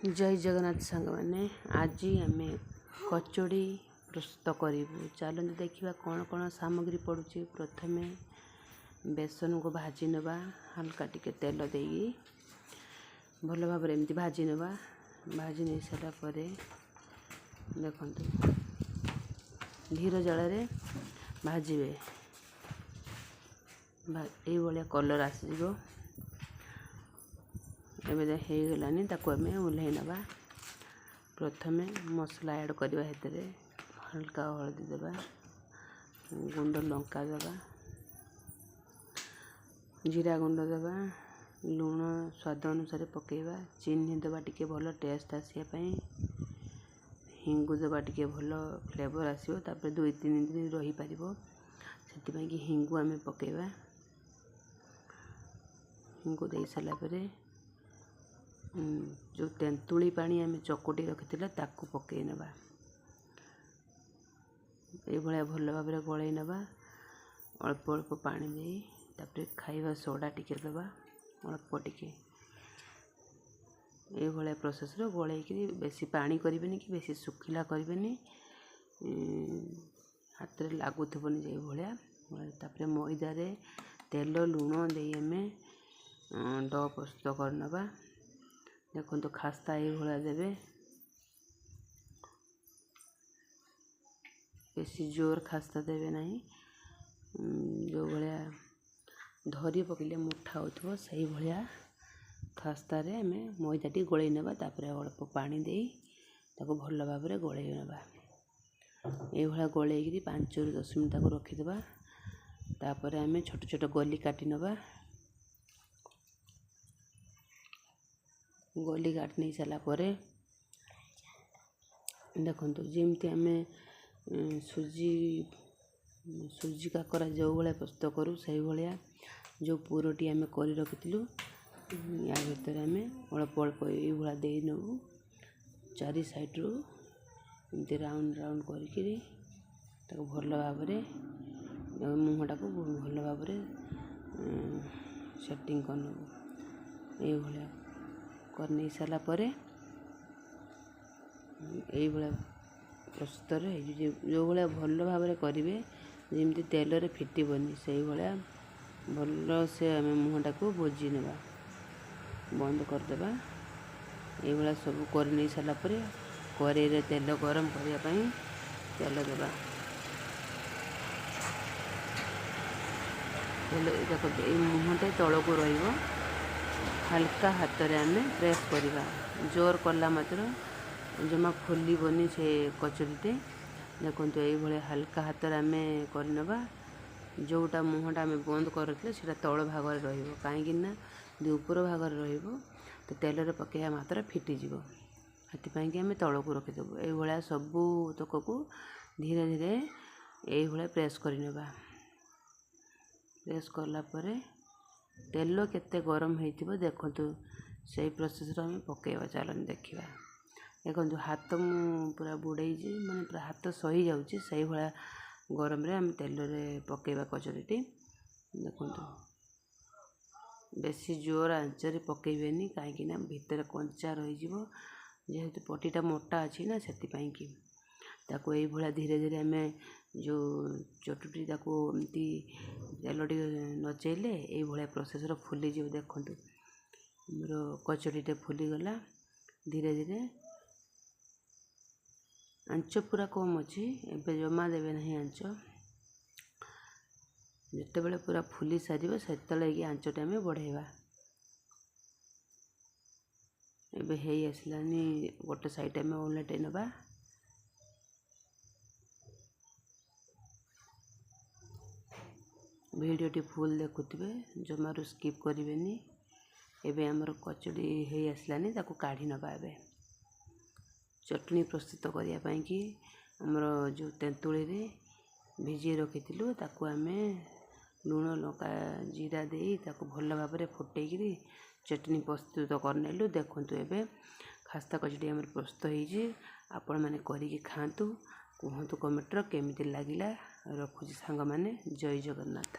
ଜୟ ଜଗନ୍ନାଥ ସାଙ୍ଗମାନେ, ଆଜି ଆମେ କଚୋଡ଼ି ପ୍ରସ୍ତୁତ କରିବୁ। ଚାଲନ୍ତୁ ଦେଖିବା କ'ଣ କ'ଣ ସାମଗ୍ରୀ ପଡ଼ୁଛି। ପ୍ରଥମେ ବେସନକୁ ଭାଜି ନେବା, ହାଲକା ଟିକେ ତେଲ ଦେଇକି ଭଲ ଭାବରେ ଏମିତି ଭାଜି ନେବା। ଭାଜି ନେଇ ସାରିଲା ପରେ ଦେଖନ୍ତୁ, ଧୀର ଜାଳରେ ଭାଜିବେ, ଏଇଭଳିଆ କଲର୍ ଆସିଯିବ। ଏବେ ହେଇଗଲାନି, ତାକୁ ଆମେ ଓହ୍ଲାଇ ନେବା। ପ୍ରଥମେ ମସଲା ଆଡ଼୍ କରିବା, ସେଥିରେ ହାଲକା ହଳଦୀ ଦେବା, ଗୁଣ୍ଡ ଲଙ୍କା ଦେବା, ଜିରା ଗୁଣ୍ଡ ଦେବା, ଲୁଣ ସ୍ୱାଦ ଅନୁସାରେ ପକାଇବା, ଚିନି ଦେବା ଟିକେ ଭଲ ଟେଷ୍ଟ ଆସିବା ପାଇଁ, ହିଙ୍ଗୁ ଦେବା ଟିକେ ଭଲ ଫ୍ଲେଭର୍ ଆସିବ, ତାପରେ 2-3 ଦିନ ରହିପାରିବ, ସେଥିପାଇଁକି ହିଙ୍ଗୁ ଆମେ ପକାଇବା। ହିଙ୍ଗୁ ଦେଇ ସାରିଲା ପରେ ଯେଉଁ ତେନ୍ତୁଳି ପାଣି ଆମେ ଚକଟି ରଖିଥିଲେ ତାକୁ ପକାଇ ନେବା। ଏଇଭଳିଆ ଭଲ ଭାବରେ ଗୋଳେଇ ନେବା, ଅଳ୍ପ ଅଳ୍ପ ପାଣି ଦେଇ। ତାପରେ ଖାଇବା ସୋଡ଼ା ଟିକେ ଦେବା, ଅଳ୍ପ ଟିକେ। ଏଇଭଳିଆ ପ୍ରୋସେସ୍ର ଗୋଳେଇକିରି, ବେଶୀ ପାଣି କରିବେନି କି ବେଶୀ ଶୁଖିଲା କରିବେନି, ହାତରେ ଲାଗୁଥିବନି ସେଇଭଳିଆ। ତାପରେ ମଇଦାରେ ତେଲ ଲୁଣ ଦେଇ ଆମେ do ପ୍ରସ୍ତୁତ କରିନେବା। ଦେଖନ୍ତୁ, ଖାସ୍ତା ଏଇଭଳିଆ ଦେବେ, ବେଶୀ ଜୋର ଖାସ୍ତା ଦେବେ ନାହିଁ। ଯେଉଁଭଳିଆ ଧରି ପକେଇଲେ ମୁଠା ହେଉଥିବ, ସେଇଭଳିଆ ଖାସ୍ତାରେ ଆମେ ମଇଦାଟି ଗୋଳେଇ ନେବା। ତାପରେ ଅଳ୍ପ ପାଣି ଦେଇ ତାକୁ ଭଲ ଭାବରେ ଗୋଳେଇ ନେବା। ଏଇଭଳିଆ ଗୋଳେଇକିରି 5ରୁ 10 ମିନିଟ୍ ତାକୁ ରଖିଦେବା। ତାପରେ ଆମେ ଛୋଟ ଛୋଟ ଗଲି କାଟି ନେବା। ଗଲି କାଟି ନେଇ ସାରିଲା ପରେ ଦେଖନ୍ତୁ, ଯେମିତି ଆମେ ସୁଜି କାକରା ଯେଉଁ ଭଳିଆ ପ୍ରସ୍ତୁତ କରୁ, ସେଇଭଳିଆ ଯେଉଁ ପୁରଟି ଆମେ କରି ରଖିଥିଲୁ, ୟା ଭିତରେ ଆମେ ଅଳ୍ପ ଅଳ୍ପ ଏଇଭଳିଆ ଦେଇ ନେବୁ। ଚାରି ସାଇଡ଼ରୁ ଏମିତି ରାଉଣ୍ଡ ରାଉଣ୍ଡ କରିକିରି ତାକୁ ଭଲ ଭାବରେ ମୁହଁଟାକୁ ଭଲ ଭାବରେ ସେଟିଂ କରିନେବୁ। ଏଇଭଳିଆ କରିନେଇ ସାରିଲା ପରେ ଏଇଭଳିଆ ପ୍ରସ୍ତୁତରେ ହେଇଯିବ। ଯେଉଁଭଳିଆ ଭଲ ଭାବରେ କରିବେ, ଯେମିତି ତେଲରେ ଫିଟିବନି, ସେଇଭଳିଆ ଭଲସେ ଆମେ ମୁହଁଟାକୁ ବୋଜି ନେବା, ବନ୍ଦ କରିଦେବା। ଏଇଭଳିଆ ସବୁ କରିନେଇ ସାରିଲା ପରେ କରେଇରେ ତେଲ ଗରମ କରିବା ପାଇଁ ତେଲ ଦେବା। ତେଲ ଦେଖନ୍ତୁ, ଏଇ ମୁହଁଟା ତଳକୁ ରହିବ। ହାଲକା ହାତରେ ଆମେ ପ୍ରେସ୍ କରିବା, ଜୋର କଲା ମାତ୍ର ଜମା ଫୁଲିବନି ସେ କଚୋଡ଼ିଟେ। ଦେଖନ୍ତୁ, ଏଇଭଳିଆ ହାଲକା ହାତରେ ଆମେ କରିନେବା। ଯେଉଁଟା ମୁହଁଟା ଆମେ ବନ୍ଦ କରିଥିଲେ, ସେଇଟା ତଳ ଭାଗରେ ରହିବ, କାହିଁକି ନା ଯଦି ଉପର ଭାଗରେ ରହିବ ତ ତେଲରେ ପକାଇବା ମାତ୍ର ଫିଟିଯିବ। ସେଥିପାଇଁକି ଆମେ ତଳକୁ ରଖିଦେବୁ। ଏଇଭଳିଆ ସବୁ ତକକୁ ଧୀରେ ଧୀରେ ଏଇଭଳିଆ ପ୍ରେସ୍ କରିନେବା। ପ୍ରେସ୍ କଲା ପରେ ତେଲ କେତେ ଗରମ ହେଇଥିବ ଦେଖନ୍ତୁ, ସେଇ ପ୍ରୋସେସ୍ରେ ଆମେ ପକାଇବା। ଚାଲନ୍ତୁ ଦେଖିବା। ଦେଖନ୍ତୁ, ହାତ ମୁଁ ପୁରା ବୁଡ଼େଇଛି, ମାନେ ପୁରା ହାତ ସହିଯାଉଛି, ସେଇଭଳିଆ ଗରମରେ ଆମେ ତେଲରେ ପକାଇବା କଚୋଡ଼ିଟି। ଦେଖନ୍ତୁ, ବେଶୀ ଜୋର ଆଞ୍ଚରେ ପକାଇବେନି, କାହିଁକିନା ଭିତରେ କଞ୍ଚା ରହିଯିବ, ଯେହେତୁ ପଟିଟା ମୋଟା ଅଛି ନା, ସେଥିପାଇଁକି। ତାକୁ ଏଇଭଳିଆ ଧୀରେ ଧୀରେ ଆମେ ଯେଉଁ ଚଟୁଟି ତାକୁ ଏମିତି ତେଲ ଟିକେ ନଚେଇଲେ ଏଇଭଳିଆ ପ୍ରୋସେସ୍ର ଫୁଲିଯିବ। ଦେଖନ୍ତୁ, ଆମର କଚୋଡ଼ିଟା ଫୁଲିଗଲା ଧୀରେ ଧୀରେ। ଆଞ୍ଚ ପୁରା କମ୍ ଅଛି ଏବେ, ଜମା ଦେବେ ନାହିଁ ଆଞ୍ଚ। ଯେତେବେଳେ ପୁରା ଫୁଲି ସାରିବ, ସେତେବେଳେ ହେଇକି ଆଞ୍ଚଟା ଆମେ ବଢ଼େଇବା। ଏବେ ହେଇ ଆସିଲାନି, ଗୋଟେ ସାଇଡ଼୍ ଆମେ ଓଲଟେଇ ନେବା। ଭିଡ଼ିଓଟି ଫୁଲ୍ ଦେଖୁଥିବେ, ଜମାରୁ ସ୍କିପ୍ କରିବେନି। ଏବେ ଆମର କଚୋଡ଼ି ହେଇ ଆସିଲାନି, ତାକୁ କାଢ଼ି ନେବା। ଏବେ ଚଟଣି ପ୍ରସ୍ତୁତ କରିବା ପାଇଁକି ଆମର ଯେଉଁ ତେନ୍ତୁଳିରେ ଭିଜେଇ ରଖିଥିଲୁ, ତାକୁ ଆମେ ଲୁଣ ଲଙ୍କା ଜିରା ଦେଇ ତାକୁ ଭଲ ଭାବରେ ଫୁଟେଇକିରି ଚଟଣି ପ୍ରସ୍ତୁତ କରିନେଲୁ। ଦେଖନ୍ତୁ, ଏବେ ଖାସ୍ତା କଚୋଡ଼ି ଆମର ପ୍ରସ୍ତୁତ ହେଇଛି। ଆପଣମାନେ କରିକି ଖାଆନ୍ତୁ, କୁହନ୍ତୁ କମେଣ୍ଟର କେମିତି ଲାଗିଲା। ରଖୁଛି ସାଙ୍ଗମାନେ, ଜୟ ଜଗନ୍ନାଥ।